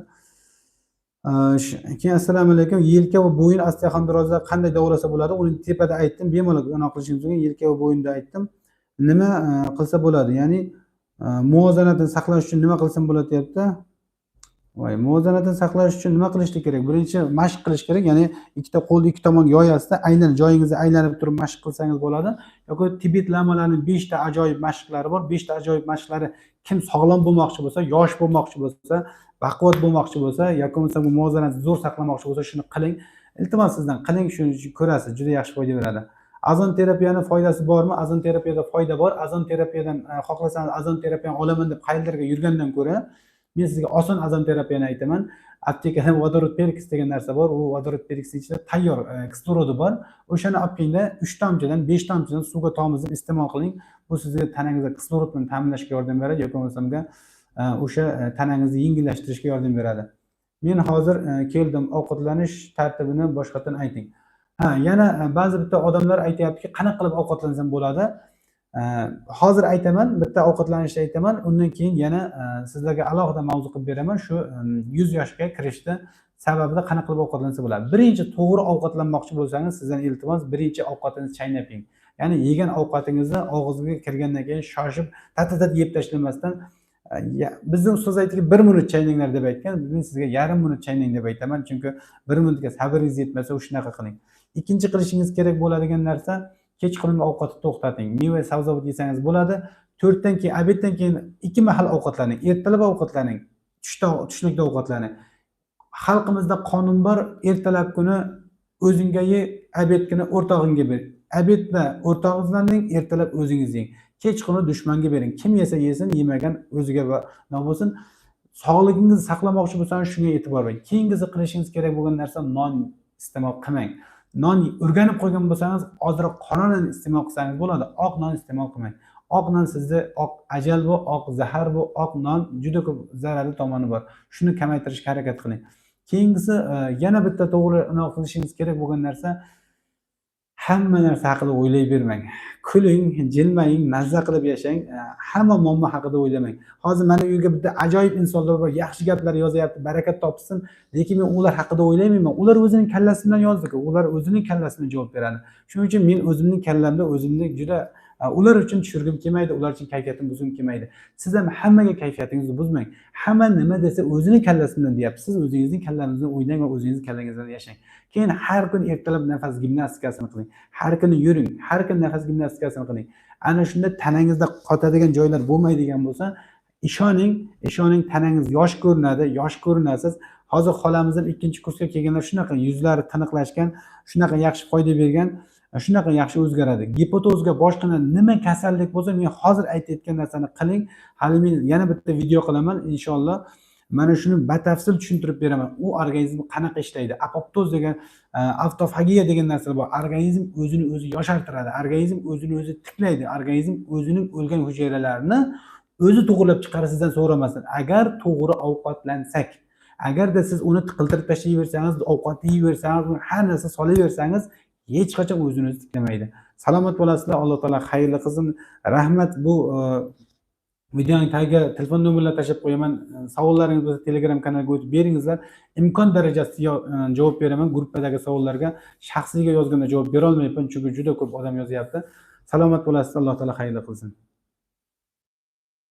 Keyin assalomu alaykum. Yelka va bo'yin osteoxondrozda qanday davolasa bo'ladi? Uni tepada aytdim, bemalol anaqa qilishingiz mumkin. Yelka va bo'yinda aytdim. Nima qilsa bo'ladi? Ya'ni muvozanatni saqlash uchun nima qilsam bo'ladi deyapti. Voy, muvozanatni saqlash uchun nima qilishlik kerak? Birinchi mashq qilish kerak, ya'ni ikkita qo'lni ikki tomonga yoyasizda, aynan joyingizda aylanib turib mashq qilsangiz bo'ladi. Yoki Tibet lamalarining 5 ta ajoyib mashqlari bor. 5 ta ajoyib mashqlari kim sog'lom bo'lmoqchi bo'lsa, yosh bo'lmoqchi bo'lsa, baquvvat bo'lmoqchi bo'lsa, yoki bo'lmasa muvozanatni zo'r saqlamoqchi bo'lsa, shuni qiling. Iltimos sizdan qiling, shuni ko'rasiz, juda yaxshi foyda beradi. Azon terapiyaning foydasi bormi? Azon terapiyada foyda bor. Azon terapiyadan xohlasangiz azon terapiyani olaman deb qayerlarga yurgandan ko'ra, men sizga oson azon terapiyani aytaman. Aptekada vodorod perkis degan narsa bor. U vodorod perkisning ichida tayyor kislorodi bor. O'shani olib kelingda 3 tomchidan, 5 tomchidan suvga tomizib iste'mol qiling. Bu sizga tanangizda kislorod bilan ta'minlashga yordam beradi yoki bo'lmasa o'sha tanangizni yengillashtirishga yordam beradi. Men hozir keldim, ovqatlanish tartibini boshqatdan ayting. Ha, yana ba'zi bitta odamlar aytayaptiki, qanaqa qilib ovqatlansam bo'ladi? Hozir aytaman, bitta ovqatlanishni aytaman, undan keyin yana sizlarga alohida mavzu qilib beraman. Shu 100 yoshga kirishni sababida qanaqa qilib ovqatlansa bo'ladi. Birinchi to'g'ri ovqatlanmoqchi bo'lsangiz, sizdan iltimos, birinchi ovqatingizni chaynab yeng. Ya'ni yegan ovqatingizni og'izga kirgandan keyin shoshib tat-tat yeb tashlamasdan, bizning ustoz aytdiki, 1 minut chaynanglar deb aytgan, men sizga yarim minut chaynang deb aytaman, chunki 1 minutga sabringiz yetmasa, shunaqa qiling. Ikkinchi qilishingiz kerak bo'ladigan narsa, kechqurungi ovqatni to'xtating. Meva, sabzavot yesangiz bo'ladi. 4dan keyin, obeddan keyin 2 mahal ovqatlaning. Ertalab ovqatlaning, tushlikda ovqatlaning. Xalqimizda qonun bor, ertalab kuni o'zingga ye, obed kuni o'rtog'ingga ber. Obedda o'rtog'ingizdan yeng, ertalab o'zingiz yeng. Kechqurun dushmanga bering. Kim yesa yesin, yemagan o'ziga nima bo'lsin. Sog'lig'ingizni saqlamoqchi bo'lsangiz, shunga e'tibor bering. Keyingisi, qilishingiz kerak bo'lgan narsa: non iste'mol qilmang. Non o'rganib qo'ygan bo'lsangiz, ozroq qora non iste'mol qilsangiz bo'ladi, oq non iste'mol qilmang. Oq non sizni, oq ajal bu, oq zahar bu. Oq non juda ko'p zararli tomoni bor, shuni kamaytirishga harakat qiling. Keyingisi, yana bitta to'g'ri anaqa qilishingiz kerak bo'lgan narsa: hamma narsa haqida o'ylay bermang. Kuling, jilmaying, mazza qilib yashang, hamma muammo haqida o'ylamang. Hozir mani uyga bitta ajoyib insonlar bor, yaxshi gaplar yozyapti, barakat topsin, lekin men ular haqida o'ylamayman. Ular o'zining kallasi bilan yozdiku, ular o'zining kallasi bilan javob beradi. Shuning uchun men o'zimning kallamda o'zimni juda ular uchun tushirgim kelmaydi, ular uchun kayfiyatimni buzgim kelmaydi. Siz ham hammaga kayfiyatingizni buzmang. Hamma nima desa, o'zini kallasi bilan deyapti. Siz o'zingizning kallangizni o'ylang va o'zingizni kallangiz bilan yashang. Keyin har kuni ertalab nafas gimnastikasini qiling, har kuni yuring, har kuni nafas gimnastikasini qiling. Ana shunda tanangizda qotadigan joylar bo'lmaydigan bo'lsa, ishoning, ishoning, tanangiz yosh ko'rinadi, yosh ko'rinasiz. Hozir xolamiz ham ikkinchi kursga kelganlar, shunaqa yuzlari tiniqlashgan, shunaqa yaxshi foyda bergan, shunaqa yaxshi o'zgaradi. Gepatozga, boshqa nima kasallik bo'lsa, men hozir aytayotgan narsani qiling. Hali men yana bitta video qilaman, inshaalloh, mana shuni batafsil tushuntirib beraman, u organizm qanaqa ishlaydi. Apoptoz degan, avtofagiya degan narsalar bor. Organizm o'zini o'zi yoshartiradi, organizm o'zini o'zi tiklaydi, organizm o'zining o'lgan hujayralarini o'zi to'g'irlab chiqaradi, sizdan so'ramasdan, agar to'g'ri ovqatlansak. Agarda siz uni tiqiltirib tashlayversangiz, ovqat yeyversangiz, har narsa solaversangiz, hech qachon o'zini o'zi tiklamaydi. Salomat bo'lasizlar, Alloh taolo xayrli qilsin. Rahmat. Bu videoning tagiga telefon nomerlar tashlab qo'yaman. Savollaringiz bo'lsa, Telegram kanaliga o'tib beringizlar, imkon darajasida javob beraman gruppadagi savollarga. Shaxsiyga yozganda javob berolmayapman, chunki juda ko'p odam yozyapti. Salomat bo'lasizlar, Alloh taolo xayrli qilsin.